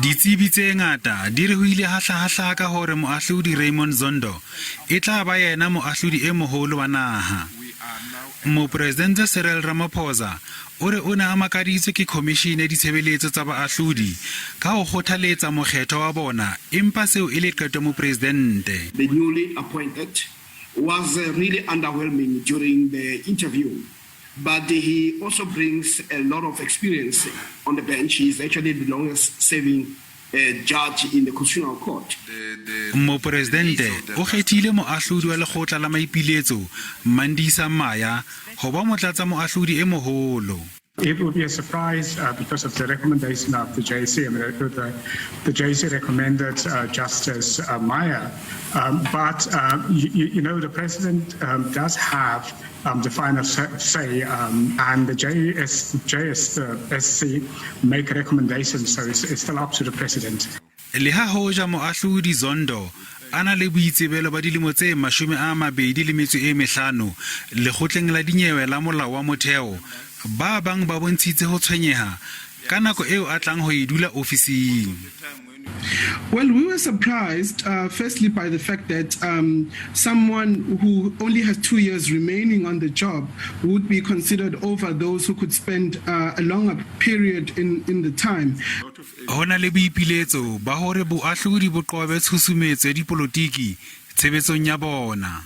Ditsebi tse ngata di re ho ile ha hla ha hlaka hore Moahlodi Raymond Zondo e tla ba yena moahlodi e moholo wa naha. Mopresidente Cyril Ramaphosa o re o ne a makaditswe ke Khomishene ya Ditshebeletso tsa Baahlodi ka ho kgothaletsa mokgethwa wa bona empa seo e le qeto ya mopresidente. The newly appointed was really underwhelming during the interview but he also brings a lot of experience on the bench. He is actually the longest serving judge in the Constitutional Court. Mopresidente o kgethile moahlodi wa Lekgotla la Maipiletso Mandisa Maya ho ba motlatsa-moahlodi e moholo. It would be a surprise because of the recommendation of the JSC. I mean, the JSC recommended Justice Maya, but the president does have the final say, and the JSC make recommendations, so it's still up to the president. Leha hoja moahlodi Zondo a na le boitsebelo ba dilemo tse 25 lekgotleng la dinyewe la molao wa motheo, ba bang ba bontshitse ho tshwenyeha ka nako eo a tlang ho e dula ofising. Well, we were surprised, firstly, by the fact that someone who only has 2 years remaining on the job would be considered over those who could spend a longer period in the time. Ho na le boipiletso ba hore boahlodi bo qobe tshusumetso ya dipolotiki tshebetsong ya bona.